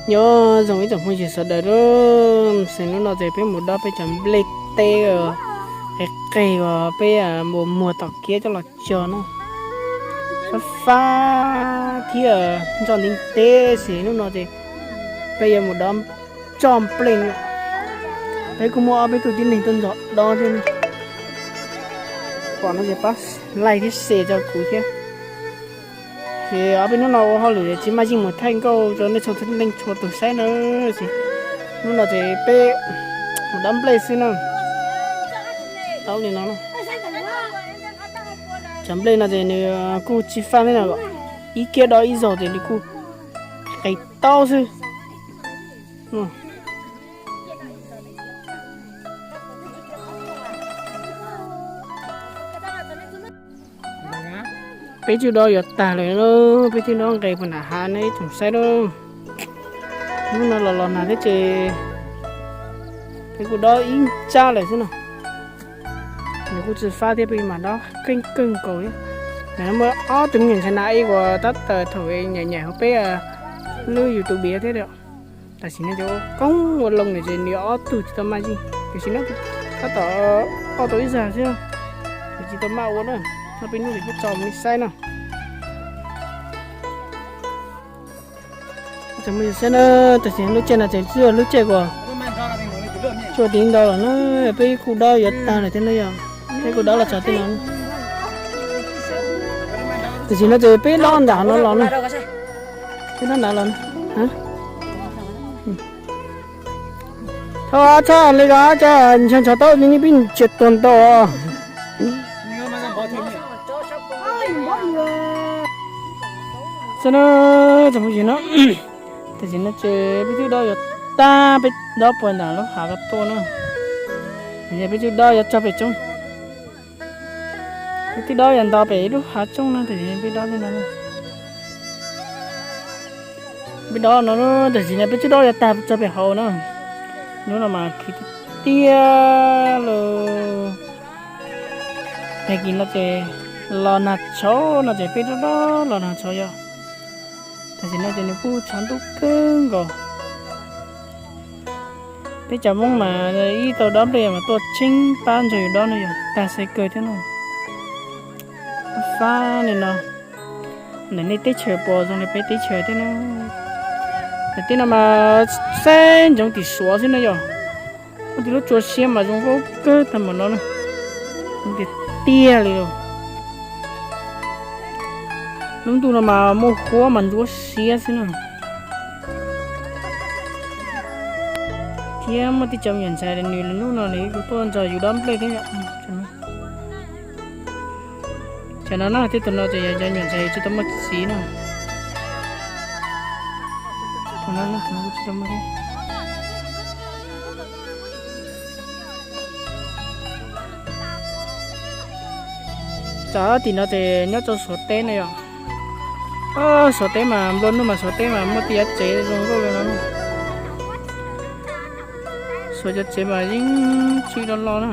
Nyob zoo ib tsoom phooj ywg sawv daws, xeem hnub no ces peb mus dob peb cov nplej teb qis qis uas peb mus muag tom kiab coj los cog no. Fab fab thiab nroj ntev ntev, xeem hnub no ces peb yuav mus dob coj nplej no. Peb kuj muaj ob peb tug tib neeg tuaj nrog dob thiab. Pom no ces pab like thiab share rau kuv thiab. Ces ob peb hnub no ua hauj lwm tsis maj zeej mus thaij nkauj rau nej txhua leej txhua tus saib na. Ces hnub no ces peb mus dob nplej xwb na. Dob li no, cov nplej no ces nws kuj tsis fab thiab no, ib kiab dob ib zaug ces nws kuj qis taub xwb. Peb twb dob yuav tag lawm, peb twb dob nqes puag nram hav no ib tsoom saib lawm. Hnub no los los nag thiab ces peb kuj dob ib ntsab lawm xwb no. Nws kuj tsis fab thiab, peb mam dob keej kawg nkaus thiab. Nws muaj ob tug me nyuam ntxhais nas ib uas tab tom thaum nyaim nyaim hauv peb lub YouTube thiab. Tam sim no ces ua koob ua loo nws ces nws ob tug tsis tau maj zeej, tam sim no tab tom ob tau ib zag xwb, nws tsis tau maj ua na. Ob peb hnub ces kuj tso mus saib no. Tsoom phooj ywg saib na, tam sim lub caij no ces twb yog lub caij uas tsuas tiv ntau lawm na, peb kuj dob yuav tag lawm thiab na yog, peb kuj dob los txog tej no. Tam sim no ces peb dob nram no los na, peb dob nram los na. Thov txhob li ko, cas ntshaw ntshaw tau li ni peb tsis tuag ntau. Xwb na, tsoom phooj ywg na, tam sim no ces peb twb dob yuav tag, peb dob puag nram lub hav ko tuaj na. Tam sim peb twb dob yuav txog pem roob, peb twb dob yuav nto pem ib lub hav roob na, tam sim peb dob li no. Peb dob no, tam sim no peb twb dob yuav tag txog pem hauv na. Hnub no mas khwv tiag tiag lauj. Tag kis no ces los nag tshauv no ces peb dob dob los nag tshauv yog. Tam sim no ces nws kuj tshav ntuj kawg nkaus. Peb cov Hmoob mas ib tau dob nplej mas tuaj tsheej pab nrog yus dob no yog tag xaiv kawg thiab no. Fab li no, ntawm nej teb chaws puas zoo li peb teb chaws thiab na. Ntawm tej no mas saib ntsoov tim Suav xwb na yog. Muaj tej lub tsua siab mas zoo nkauj kawg tag npaum no na. Zoo tiag tiag li lauj. Lub ntuj no mas muaj huab mas ntsuab siab xwb na. Thiab muaj tej cov me nyuam ntxhais nws lwm hnub no nws kuj tuaj nrog yus dob nplej thiab. Cov no na, tej tus no ces yog cov me nyuam ntxhais tsis tau muaj txiv na. Tus no na, tsis tau muaj txiv. Tam tim no ces nyob rau Suav teb na yog. Suav teb mas nplua nuj mas Suav teb mas muaj tej yav tsev zoo nkauj li no. Suav cov tsev mas yeej tsw lo lo na.